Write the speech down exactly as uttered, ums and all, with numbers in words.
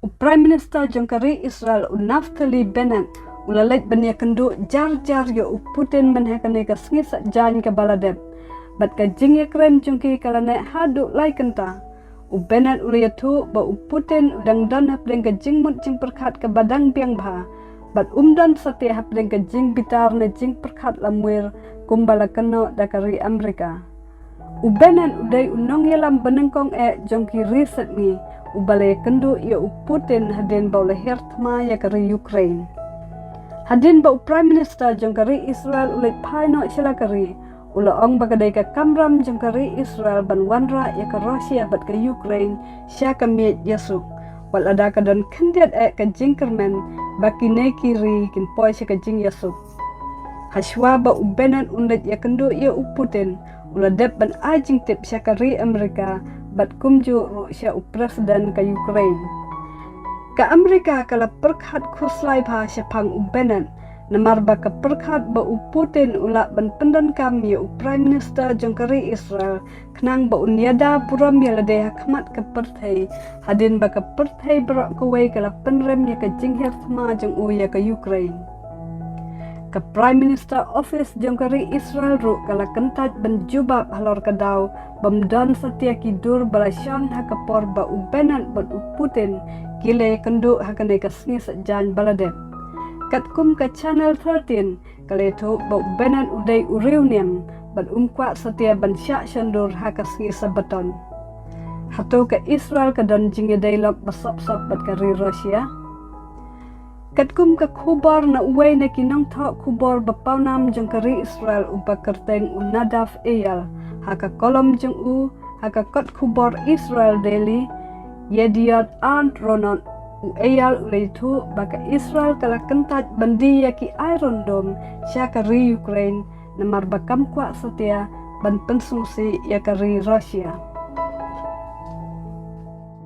U Prime Minister jong ka ri Israel, u Naftali Bennett, u la leit ban ïakynduh jar jar ïa u Putin mynha kane ka sngi Saitjaiñ kaba la dep. Bad ka jingïakren jong ki ka la neh haduh lai kynta. U Bennett u la ïathuh ba u Putin u dang don hapdeng ka jingmut jingpyrkhat kaba dang biang bha, bad um don satia hapdeng ka jingbitar ne jingpyrkhat lamwir kumba la kynnoh da ka ri Amerika. U Bennett u dei u nongïalam banyngkong eh jong ki ri sepngi, uba la ïakynduh ïa u Putin hadien ba u la hiar thma ïa ka ri Ukraine. Hadien ba u Prime Minister jong ka ri Israel u leit phai noh sha la ka ri, u la ong ba ka dei ka kamram jong ka ri Israel ban wanrah ïa ka Russia bad ka Ukraine sha ka miej ïasuk, wat lada ka don khyndiat eh ka jingkyrmen ba kine ki ri kin poi sha ka jingïasuk. Hashwa ba u Bennett un leit ïakynduh ïa u Putin, u la dep ban ai jingtip sha ka ri Amerika bad kumjuh ruh sha u President ka Ukraine. Ka Amerika ka la pyrkhat khuslai bha shaphang u Bennett, namar ba ka pyrkhat ba u Putin u lah ban pyndonkam ïa u Prime Minister jong ka ri Israel, khnang ba un ïada burom ïa lade ha khmat ka pyrthei, hadien ba ka pyrthei baroh kawei ka la pynrem ïa ka jinghiar thma jong u ïa ka Ukraine. Ka Prime Minister Office jong ka ri Israel ruh ka la kyntait ban jubab halor ka daw bym don satia ki dur ba la shon ha ka por ba u Bennett bad u Putin ki la ïakynduh ha kane ka sngi Saitjaiñ ba la dep. Katkum ka Channel thirteen, ka la ïathuh ba u Bennett u dei u riewniam bad um kwah satia ban shah shondur ha ka sngi Sabaton. Hato ka Israel ka don jingïadei lok ba sop sop bad ka ri Russia? Katkum ka khubor na uwei na ki nongthoh khubor ba pawnam jong ka ri Israel uba kyrteng u Nadav Eyal, ha ka kolom jong u ha ka kot khubor Israel Daily, Yediot Ahronot, u Eyal u la ïathuh ba ka Israel ka la kyntait ban die ïa ki Iron Dome sha ka ri Ukraine, namar ba kam kwah satia ban pynsngewsih ïa ka ri Russia.